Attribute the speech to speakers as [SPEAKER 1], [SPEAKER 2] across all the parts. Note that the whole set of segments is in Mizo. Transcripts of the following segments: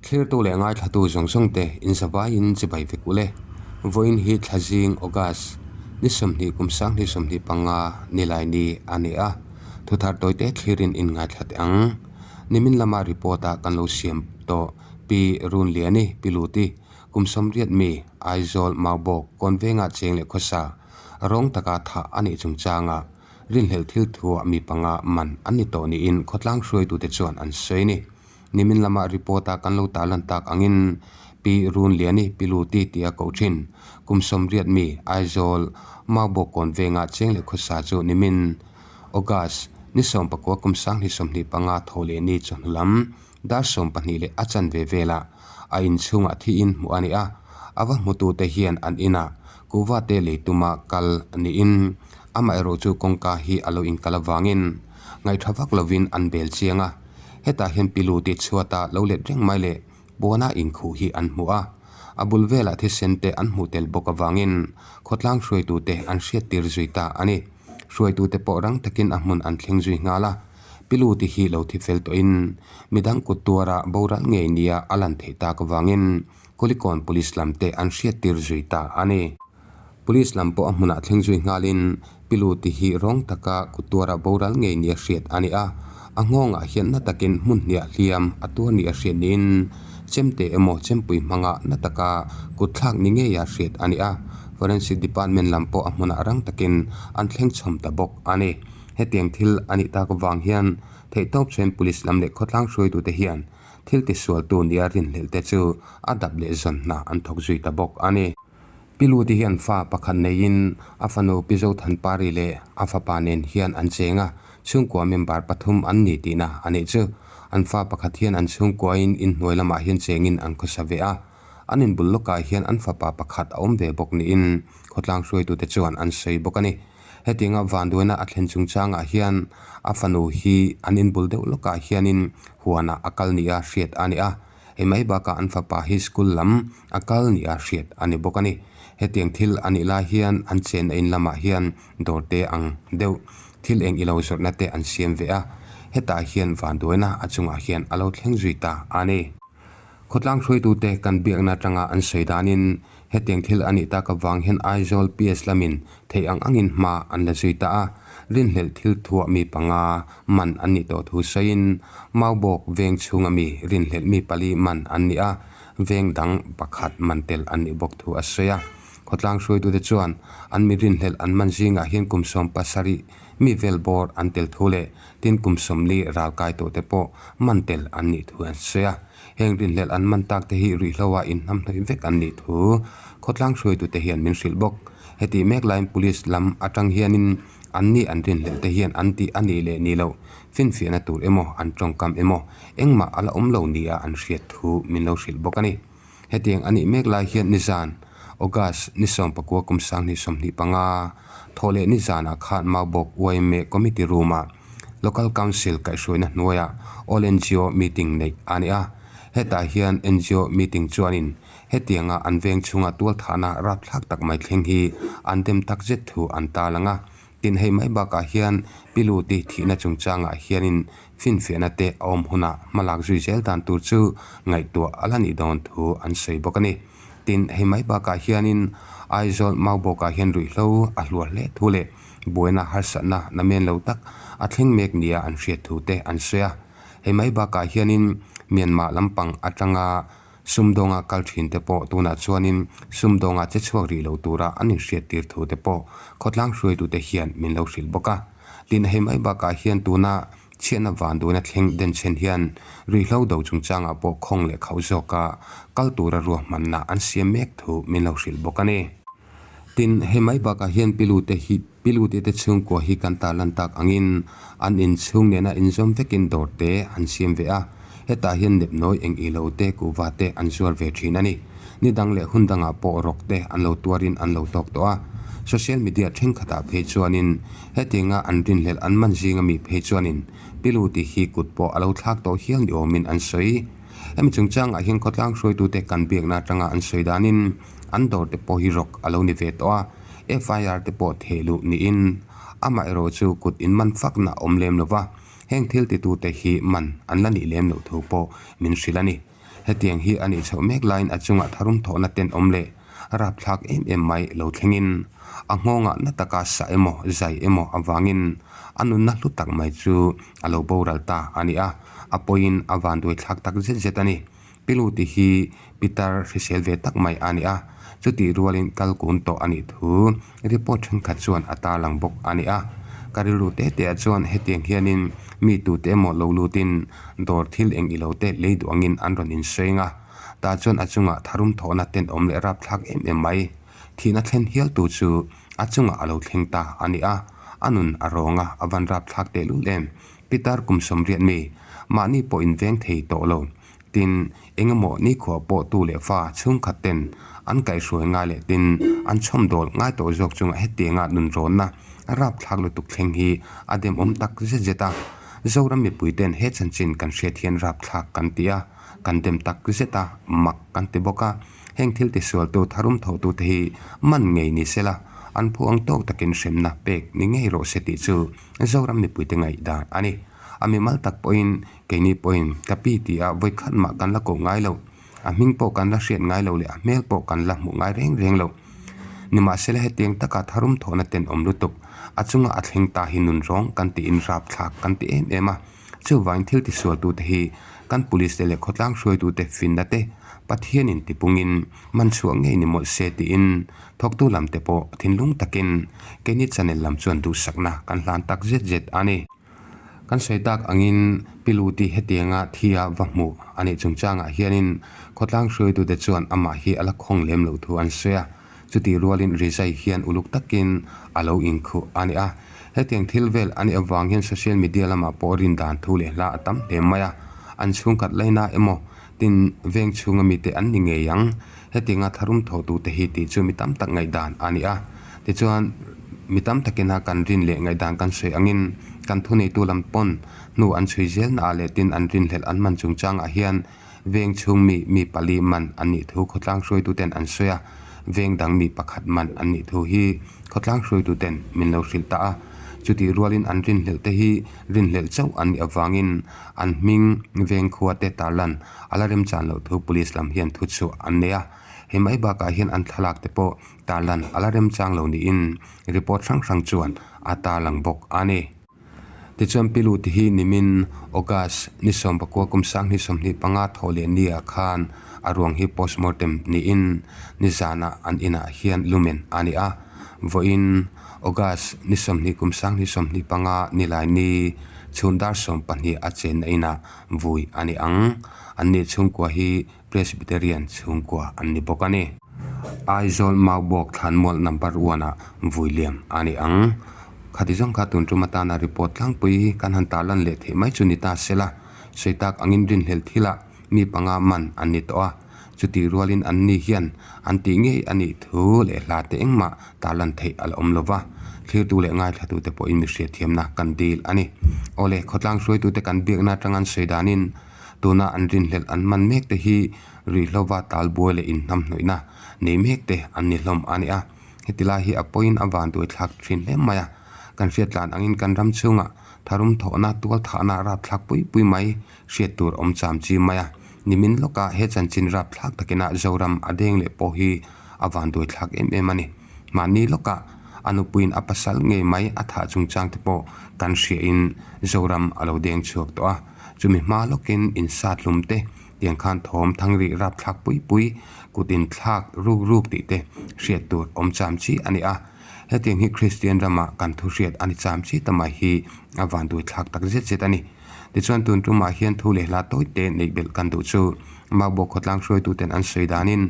[SPEAKER 1] Thlirtu leh ngaithlatu zawng zawng te inzavaiin chibai vek ule. Vawiin hi Thlazing, August, ni 20 kum 2025 nilai ni a ni a, thuthar tawite thlirin in ngaithla teh ang. Nimin lama report a kan lo siam tawh Pi Runliani, Pi Luti, kum 80 mi, Aizawl, Maubawk, Kawnvenga cheng leh khawsa, rawng taka thah a nih chungchanga rinhlelh thil thuah mi panga man an ni tawh niin khawtlang hruaitute chuan an sawi a ni. Nimin lama report a kan lo tarlan tak angin Pi Runliani, Pi Luti tia koh thin kum 80 mi Aizawl, Maubawk kawn venga cheng leh khawsa chu nimin August ni 19 kum 2025 thaw leh ni chawhnu lam dar 12 leh a chanve velah a inchhungah thiin hmuh a ni a, a va hmutute hian an inah kuhva te lei tuma kal niin amaherawh chu kawngka hi a lo inkal avangin ngaihṭha vak lovin an bel chiang a. Hetah hian pilu tih chhuata lo let reng mai leh puana inkhuh hi an hmu a, a bul velah thisen te an hmuh tel bawk avangin khawtlang hruaitute an hriattir zui ta a ni. Hruaitute pawh rang takin a hmun an thleng zui nghal a, pilu tih hi lo thi fel tawhin midang kut tuara boral ngei nia a lan theih tak avangin Kulikawn Police lam te an hriattir zui ta a ni. Police lam pawh a hmunah thleng zui nghalin Pilu ti hi rawng taka kut tuara boral ngei nia hriat a ni a, a nghawngah hian na takin hmun hniah hliam a tuar nia hriat niin chemte emaw chempui hmanga na taka kut thlak ni ngeia hriat a ni a, Forensic Department lam pawh a hmunah rang takin an thleng chhawm ta bawk a ni. Hetiang thil a nih tak avang hian theihtawp chuan Police lam leh khawtlang hruaitute hian thil tisualtu nia rinhlelh te chu a dap leh zawn hna an thawk zui ta bawk a ni. Pi Luti hian fa pakhat neiin a fanu Pi Zothanpari leh a fapa nen hian an cheng a, chhungkua member pathum an ni tihna a nih chu. An fa pakhat hian an chhungkuain inhnuai lamah hian chengin an khawsa ve a, an inbul lawkah hian an fapa pakhat a awm ve bawk niin khawtlang hruaitute chuan an sawi bawk a ni. Hetianga vanduaina a thlen chungchangah hian a fanu hi an inbul deuh lawkah hianin huanah a kal nia hriat a ni a. Hei mai bakah an fapa hi school lam a kal nia hriat a ni bawk a ni. Hetiang thil a nih lai hian an chenna in lamah hian dawr te ang deuh thil eng ilo zawrhna te an siam ve a, hetah hian vanduaina a chungah hian a lo thleng zui ta a ni. Khawtlang hruaitute kan biakna atanga an sawi danin hetiang thil a nih tak avang hian Aizawl PS lamin theih ang angin hma an la zui ta a, rinhlelh thil thuah mi panga man an nih tawh thu sawiin Maubawk veng chhunga mi rinhlelh mi pali man an ni a, veng dang pakhat man tel an nih bawk thu a sawi a. Khawtlang hruaitute chuan an mi rinhlelh an man zingah hian kum 17 mi vel bawr an tel thu leh tin kum 40 ral kai tawhte pawh man tel an nih thu an sawi a. Heng rinhlelh an man tak te hi ruihhloa inhnamhnawih vek an nih thu khawtlang hruaitute hian min hrilh bawk. Heti mek laiin police lam atang hianin an ni an rinhlelh te hian an tih a nih leh ni loh finfiahna tur emaw an tawngkam emaw engmah a la awm lo nia an hriat thu min lo hrilh bawk a ni. Hetiang a nih mek lai hian nizan, August, ni 19 kum 2025, thawh leh nizanah khan Maubawk yma Committee Room-ah Local Council kaihhruaina hnuaiah All ngo Meeting neih a ni a. Hetah hian ngo meeting chuanin hetianga an veng chhunga tualthahna rapthlak tak mai thleng hi an dem tak zet thu an tarlang a. Tin, hei mai bakah hian Pi Luti thihna chungchangah hianin finfiahna te a awm hunah hmalak zui zel dan tur chu ngaihtuah a la nih dawn thu an sawi bawk a ni. Tin, hei mai bakah hianin Aizawl Maubawkah hian ruihhlo a hluar hle thu leh buaina harsatna namen lo tak a thleng mek nia an hriat thu te an sawi a. Hei mai bakah hianin Myanmar lampang atanga Sumdawnga kal thin te pawh tunah chuanin sumdawnga che chhuak rih lo tura an inhriattir thu te pawh khawtlang hruaitute hian min lo hrilh bawk a. Tin, hei mai bakah hian tuna chhiatna vanduaina thleng denchhen hian ruihhlo do chungchangah pawh khawng leh khauh zawka kal tura ruahmanna an siam mek thu min lo hrilh bawk a ni. Tin, hei mai bakah hian pilute hi pilute te chhungkua hi kan tarlan tak angin an inchhung nena inzawm vekin dawr te an siam ve a, hetah hian nepnawi eng ilo te kuhva te an zuar ve thin a ni. Ni dang leh hun dangah pawh rawk te an lo tuarin an lo tawk tawh a, social media thenkhatah phei chuanin hetianga an rinhlelh an man zinga mi phei chuanin pilute hi kut pawh a lo thlak tawh hial ni awmin an sawi. Hemi chungchangah hian khawtlang hruaitute kan biakna atanga an sawi danin an dawr te pawh hi rawk a lo ni ve tawh a, FIR te pawh theh luh niin amaherawh chu kut in man fakna a awm lem lo va, heng thil titute hi man an la nih lem loh thu pawh min hrilh a ni. Hetiang hi a nih chhoh mek laiin a chungah tharum thawhna tenawm leh rapthlak em em mai lo thlengin a nghawngah na taka sa emaw zai emaw avangin a nunna hlu tak mai chu a lo boral ta a ni a, a pawiin a vanduai thlak tak zet zet a ni. Piluti hi pitar hrisel ve tak mai a ni a, chutih rualin kal kun tawh a nih thu report thenkhat chuan a tarlang bawk a ni a. Ka rilru te te ah chuan hetiang hianin mi tute emaw lo lutin dawr thil eng ilo te lei duh angin an rawn insawi a, tah chuan a chungah tharum thawhna tenawm leh rapthlak em em mai thihna thlen hial tu chu a chungah a lo thleng ta a ni a, a nun a rawng a, a van rapthlak tehlul em. Pitar kum sawmriat mi mahni pawh inveng thei tawh lo. Tin, engemaw nikhua pawh tu leh fa chhungkhat ten an kaihhruai ngai leh tin an chhawmdawl ngai tawh zawk chungah hetianga nunrawnna rapthlak lutuk thleng hi a demawm tak zet zet a. Zoram mipui ten he chanchin kan hriat hian rapthlak kan ti a, kan dem tak zet a, mak kan ti bawk a. Heng thil tisualtu tharum thawhtute hi man ngei ni sela, an phu ang tawk takin hremna pek ni ngei rawh se tih chu Zoram mipuite ngaihdan a ni. A mimal tak pawhin Keini pawhin ka pi ti a vawi khat mah kan la koh ngai lo, a hming pawh kan la hriat ngai lo leh a hmel pawh kan la hmuh ngai reng reng lo. Nimahsela hetiang taka tharum thawhna tenawm lutuk a chunga a thleng ta hi nun rawng kan tiin rapthlak kan ti em em a. Chuvangin thil tisualtute hi kan police te leh khawtlang hruaitute finna te Pathianin tipungin man chhuah ngei ni mawlh se tiin thawktu lam te pawh thinlung takin keini channel lam chuan duhsakna kan hlan tak zet zet a ni. Kan sawi tak angin Piluti hetianga thia va hmuh a nih chungchangah hianin khawtlang hruaitute chuan amah hi a la khawng lem loh thu an sawi a, chutih rualin Rizai hian uluk takin a lo inkhuh a ni a. Hetiang thil vel a nih avang hian social media lamah pawh rin dan thu leh hla a tam hle mai a, an chhungkhat laina emaw tin veng chhunga mite an ni ngei ang. Hetianga tharum thawhtute hi tih chu mi tam tak ngaihdan a ni a. Tichuan, mi tam takina kan rin leh ngaihdan kan sawi angin kan thuneitu lam pawn hnu an chhui zelnaah leh tin an rinhlelh an man chungchangah hian veng chhung mi mi pali man an nih thu khawtlang hruaituten an sawi a, veng dang mi pakhat man an nih thu hi khawtlang hruaituten min lo hrilh ta a. Chutih rualin an rinhlelh te hi rinhlelh chauh an nih avangin an hming veng khua te tarlan a la remchan loh thu police lam hian thuchhuah an nei a. Hei mai bakah hian an thlalak te pawh Tarlan a la remchang lo niin report hrang hrang chuan a tarlang bawk a ni. Tichuan Pilut hi nimin August ni sawmpakua kum sanghnih 25 thawh leh nia khan a ruang hi postmortem niin nizanah an inah hian lumen a ni a. Vawiin August ni 20 kum sanghnih 25 nilai ni chhun dar 12 a chenna inah vui a ni ang. Anni chhungkua hi Presbyterian chhungkua an ni bawk a ni. Aizawl Maubawk Thlanmual number one ah vui liam a ni ang. Khati zawng kha tun tum atana report tlangpui kan han tarlan leh theih mai chu ni ta se la, sawi tak angin rinhlelh thilah mi panga man an ni tawh a, chutih rualin an ni hian an tih ngei a nih thu leh hla te engmah tarlan theih a la awm lo va, thlirtu leh ngaithlatute pawhin mi hriatthiamna kan dil a ni. Awle, khawtlang hruaitute kan biakna atanga an sawi danin, Tuna an rinhlelh an man mek te hi ruihhlova talbuai leh inhnamhnawihna nei mek te an ni hlawm a ni a. Heti lai hi a pawiin a van duai thlak thin hle mai a. Kan hriat tlan angin kan ram chhungah tharum thawhna, tual thahna rapthlak pui pui mai hriat tur awm cham chi mai a. Nimin lawkah he chanchin rapthlak takina Zoram a deng leh pawh hi a van duai thlak em em a ni. Mahni lawkah a nupuiin a pasal ngei mai a thah chungchang te pawh kan hriahin Zoram a lo deng chhuak tawh a. Chumi hma lawkin insat hlum te, tiang khan thawm thang rih rapthlak pui pui, kut inthlak ruk ruk tih te hriat tur awm cham chi a ni a. Hetiang hi Kristian ramah kan thu hriat a ni cham chi ta mai hi a vanduai thlak tak zet zet a ni. Tichuan tun tumah hian thu leh hla tawi te neih belh kan duh chu Maubawk khawtlang hruaituten an sawi danin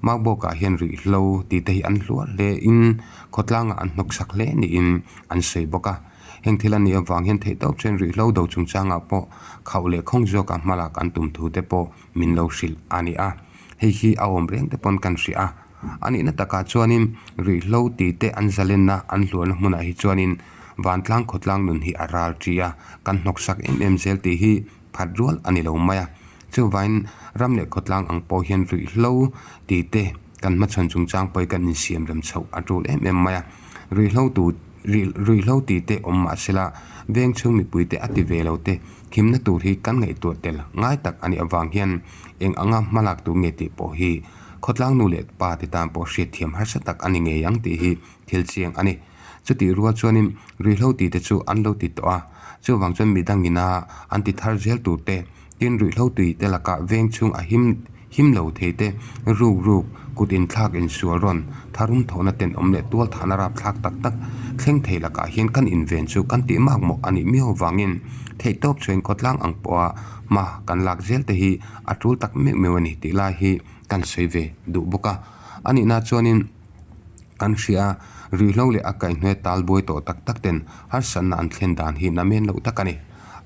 [SPEAKER 1] Maubawkah hian ruihhlo tih te hi an hluar hle in khawtlangah an hnawksak hle niin an sawi bawk a. Heng thil a nih avang hian theihtawp chuan ruihhlo do chungchangah pawh khauh leh khawng zawka hmalak an tum thu te pawh min lo hrilh a ni a. Hei hi a awm reng te pawn kan hria a. A nihna takah chuanin ruihhlo tih te an zalenna an hluarna hmunah hi chuanin vantlang khawtlang nun hi a ral ṭi a, kan hnawksak em em zel tih hi phat rual a ni lo mai a. Chuvain ram leh khawtlang ang pawh hian ruihhlo tih te kan hmachhawn chungchang pawh hi kan insiam rem chhoh a tul em em mai a. Ruihhlo tu. Ruihhlo ti te awm mah sela veng chhung mipui te a ti ve lo te khimna tur hi kan ngaihtuah tel ngai tak a nih avang hian eng anga hmalak tur nge tih pawh hi khawtlang nu leh pa te tan pawh hriatthiam harsa tak a ni ngei ang tih hi thil chiang a ni. Chutih rual chuanin ruihhlo ti te chu an lo ti tawh a, chuvang chuan midangina an ti thar zel tur te, tin ruihhlo tui te lakah veng chhung a him him lo thei te, ruk ruk, kut inthlak insual rawn, tharum thawhna tenawm leh tual thahna rapthlak tak tak thleng thei lakah hian kan inven chu kan tih mak mawh a nih miau avangin theihtawp chhuain khawtlang ang pawha hma kan lak zel te hi a tul tak meuh meuh a ni tih lai hi kan sawi ve duh bawk a. A nihna chuanin. Kan hria a, ruihhlo leh a kaihhnuai tal buai tawh tak tak ten harsatna an thlen dan hi namen loh tak a ni.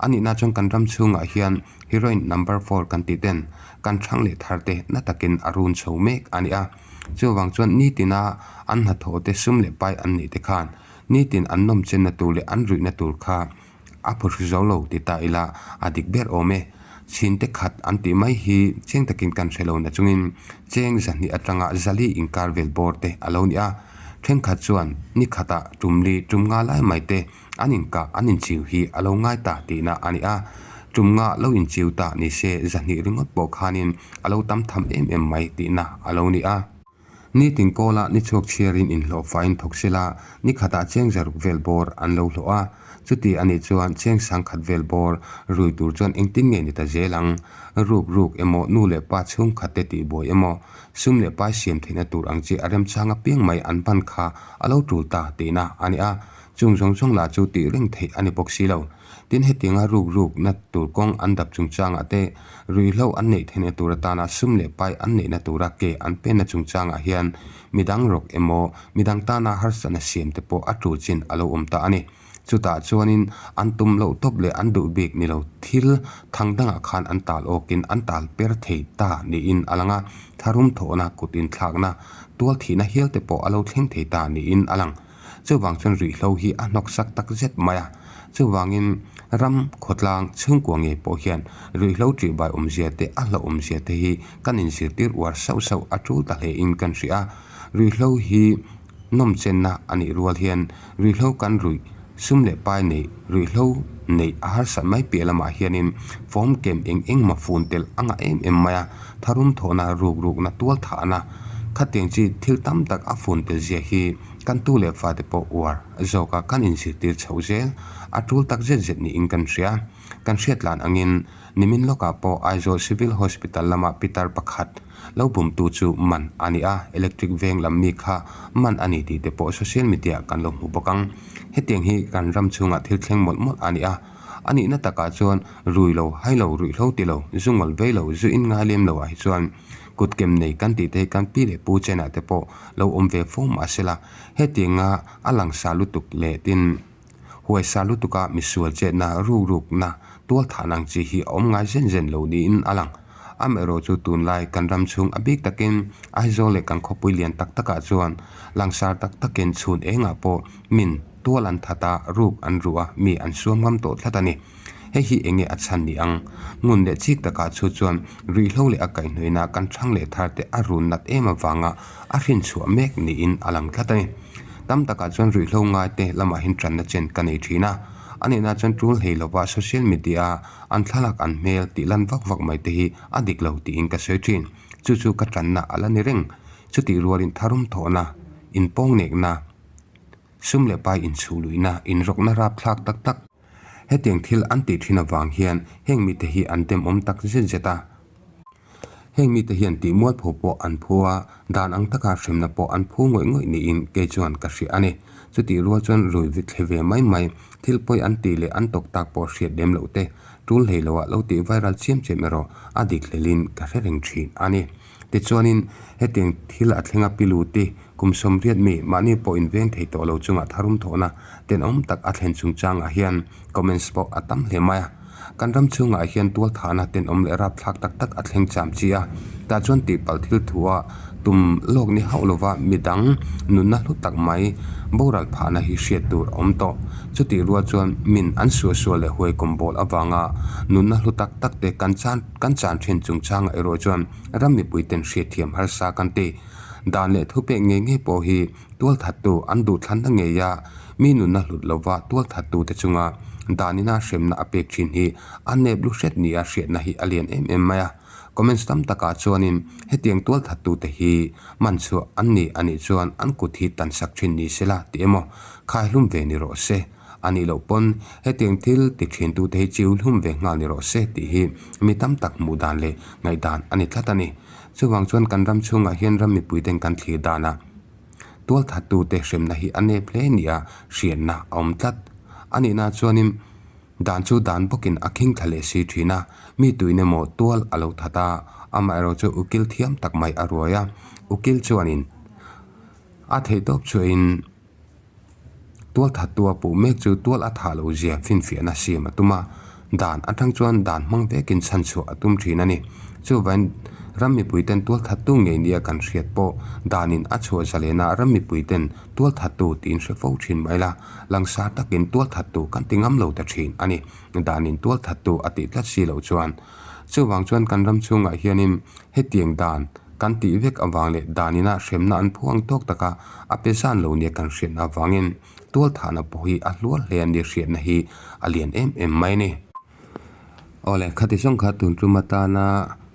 [SPEAKER 1] A nihna chuan kan ram chhungah hian heroin number four kan tih ten kan thlang leh thar te na takin a run chho mek a ni a. Chuvang chuan nitina an hnathawh te sum leh pai an nih te khan nitin an nawmchenna tur leh an ruihna tur kha A phawhru zo lo ti ta ila a dik ber awm e. Chhinte khat an tih mai hi cheng takin kan hre lo nachungin cheng zahnih atanga zali inkar vel bawr te a lo ni a. Thenkhat chuan ni khatah tumli tum nga lai mai te an inkah an inchiu hi a lo ngai ta tihna a ni a. Tum nga lo inchiu ta ni se zahnih ringawt pawh khanin a lo tam tham em em mai tihna a lo ni a. Nitin kawla ni chhuak chhiarin inhlawh faiin thawk sela, ni khatah cheng zaruk vel bawr an lo hlawh a. Chuti a nih chuan cheng sangkhat vel bawr rui tur chuan engtin nge ni ta zel ang? Ruk ruk emaw, nu leh pa chhungkhat te tihbuai emaw, sum leh pai siam theihna tur ang chi a remchang apiang mai an ban kha a lo tul ta tihna a ni a. Chung zawng zawng lah chu tih reng theih a ni bawk si lo. Tin, hetianga ruk rukna tur kawng an dap chungchangah te, ruihhlo an neih theihna tur atana sum leh pai an neihna tura ke an penna chungchangah hian midang rawk emaw, midang tana harsatna siam te pawh a tul chin a lo awm ta a ni. Chutah chuanin an tum loh tawp leh an duh bik ni lo thil thang dangah khan an tal awkin an tal per thei ta niin a lang a, tharum thawhna, kut inthlakna, tual thihna hial te pawh a lo thleng thei ta niin a lang. Chuvang chuan ruihhlo hi a hnawksak tak zet mai a. Chuvangin ram khawtlang chhungkua ngei pawh hian ruihhlo ṭihbai awmzia te a hlauh awmzia te hi kan inzirtir uar sauh sauh a ṭul ta hlein kan hria a. Ruihhlo hi nawmchenna a nih rual hian ruihhlo kan ruih sum leh pai neih ruihhlo neih a harsat mai piah lamah hianin fawm kem eng eng maw fun telh a ngah em em mai a. Tharum thawhna, ruk rukna, tual thahna khatiang chi thil tam tak a fun tel zia hi Kan tu leh fate pawh uar zawka kan inzirtir chhoh zel a tul tak zet zet niin kan hria. Kan hriat lan angin nimin lawkah pawh Aizawl Civil Hospital lama pitar pakhat lo bumtu chu man a ni a, electric veng lam mi kha man a ni tih te pawh social media kan lo hmu bawk ang. Hetiang hi kan ram chhungah thil thleng mawlh mawlh a ni a, a nihna takah chuan rui lo, hai lo, ruihhlo ti lo, zu ngawl vei lo, zu in ngai lem lo ah hi chuan kut kem nei kan tih te hi kan pi leh pu chenah te pawh lo awm ve fo mah sela, hetianga a langsa lutuk leh tin huaisa lutuka misual chetna ruk rukna tual thah ang chi hi a awm ngai zen zen lo niin a lang. Amaherawh chu tunlai kan ram chhung a bik takin Aizawl leh kan khawpui lian tak takah chuan langsar tak takin chhun engah pawh min tual an that a, ruk an ruh a, mi an suam ngam tawh tlat a ni. Hei hi enge a chhan ni ang? Ngun leh chik takah chu chuan ruihhlo leh a kaihhnawihna kan thang leh thar te a run nat em avanga a hrin chhuah mek niin a lang tlat a ni. Tam takah chuan ruihhlo ngai te lamah hian tanna chen ka nei thin a, a nihna chuan tul hlei lova social media a an thlalak an hmel tih lan vak vak mai te hi a dik lo tiin ka sawi thin. Chu chu ka tanna a la ni reng. Chutih rualin tharum thawhna, inpawngnekna, Sum leh pai inchhuh luihna, inrawkna rapthlak tak tak. Hetiang thil an tih thin avang hian heng mite hi an demawm tak zet zet a. Heng mite hian tih mualpho pawh an phu a, dan ang taka hremna pawh an phu ngawih ngawih niin kei chuan ka hria a ni. Chutih rual chuan rui thle ve mai mai, thil pawi an tih leh an tawk tak pawh hriat lem loh te, tul hlei loah lo tih viral chiam chiam erawh a dik hlelin ka hre reng thin a ni. Tichuanin, hetiang thil a thleng a piluti kum 80 mi mahni pawh inveng thei tawh lo chunga tharum thawhna tenawm tak a thlen chungchangah hian comments pawh a tam hle mai a. Kan ram chhungah hian tualthahna tenawm leh rapthlak tak tak a thleng cham chi a, tah chuan tihpalh thil thua tum lawk ni hauh lova midang nunna hlu tak mai boral phahna hi hriat tur a awm tawh. Chutih rual chuan min an suahsual leh huaikawm bawl avanga nunna hlu tak tak te kan chan Kan chan thin chungchangah erawh chuan ram mipuiten hriatthiam harsa kan ti. Dan leh thupek ngei ngei pawh hi tualthattu an duhthlanna ngei a, mi nunna hlut lova tualthattute chunga danina hremna a pek thin hi a nep lu hret nia hriatna hi a lian em em mai a. Comments tam takah chuanin hetiang tualthattute hi man chhuah an ni a nih chuan an kut hi tansak thin ni sela tih emaw khaihlum ve ni rawh se. A nih loh pawn hetiang thil ti thintute hi chiu hlum ve nghal ni rawh se tih hi mi tam tak hmuh dan leh ngaihdan a ni tlat a ni. Chuvang chuan kan ram chhungah hian ram mipuiten kan thlir danah tualthattute hremna hi a nep hle nia hriatna a awm tlat. A nihna chuanin dan chu dan bawkin a khing thla leh si thin a, mi tuin emaw tual a lo that a, amaherawhchu chu ukil thiam tak mai a ruai a, ukil chuanin a theihtawp chuahin Tualthattu a puh mek chu tual a thah loh zia finfiahna siam a tum a, dan atang chuan dan hmang vekin chhanchhuah a tum thin a ni. Chuvain ram mipuiten tualthattu ngei nia kan hriat pawh danin a chhuah zalena ram mipuiten tualthattu tiin hre fo thin mai la, langsar takin tualthattu kan ti ngam lo ta thin a ni. Danin tualthattu a tih tlat si loh chuan. Chuvang chuan kan ram chhungah hianin hetiang dan kan tih vek avang leh danina hremna an phuang tawk taka a pe zan lo nia kan hriatna avangin tualthahna pawh hi a hluar hle a nia hriatna hi a lian em em mai a ni. Awle, khati zawng kha tun tum atana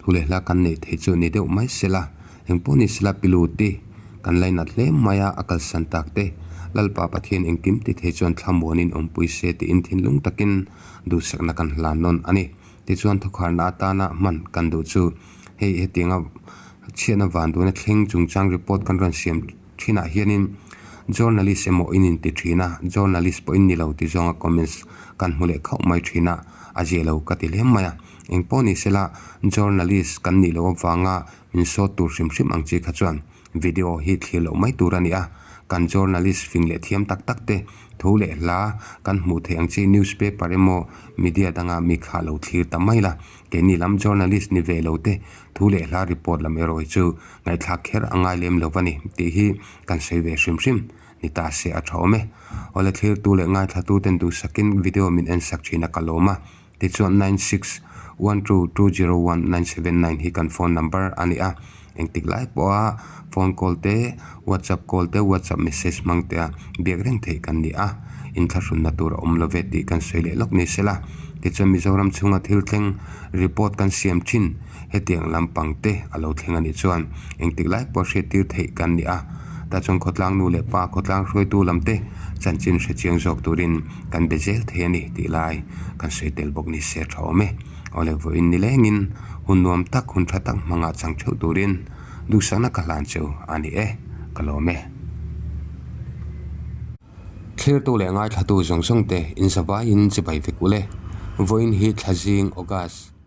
[SPEAKER 1] thu leh hla kan neih theih chu ni deuh mai se la, engpawh ni se la piluti kan lainat hle mai a, a kalsan tak te Lalpa Pathian engkim ti thei chuan thlamuanin awmpui se tiin thinlung takin duhsakna kan hlan nawn a ni. Tichuan thawkharna atana hman kan duh chu hei hetianga chhiatna vanduaina thleng chungchang report kan rawn siam thinah hianin journalist emaw in inti thin a, journalist pawh in ni lo ti zawnga comments kan hmu leh khauh mai thin a, a zia lo ka ti hle mai a. Engpawh ni sela journalist kan nih loh avanga min sawt tur hrim hrim ang chi kha chuan video hi thlir loh mai tur a ni a, kan journalist fing leh thiam tak tak te thu leh hla kan hmuh theih ang chi newspaper emaw media danga mi kha lo thlir ta mai la, keini lam journalist ni ve lo te thu leh hla report lam erawh hi chu ngaihthlak kher a ngai lem lo va ni tih hi kan sawi ve hrim hrim ni ta se a tha awm e. Awle thlirtu leh ngaithlatu ten duhsakin video min en sak thin a ka lawm a. Tichuan 9612201979 hi kan phone number a ni a, engtik lai pawha phone call te, whatsapp call te, whatsapp message hmang te a biak reng theih kan ni a, inthlahrunna tur a awm lo ve tih kan sawi leh lawk ni sela. Tichuan Mizoram chhunga thil thleng report kan siam thin hetiang lampang te a lo thleng a nih chuan engtik lai pawh hriattir theih kan ni a, tah chuan khawtlang nu leh pa khawtlang hruaitu lam te chanchin hre chiang zawk turin kan be zel thei a ni tih lai kan sawi tel bawk ni se tha awm e. Awle vawiin ni lengin hun nuam tak hun tha tak hmangah chang theuh turin duhsakna ka hlan cheu a ni e, ka lawm e. Thlirtu leh ngaithlatu zawng zawng te in zavaiin chibai vek ule. Vawiin hi Thlazing, August.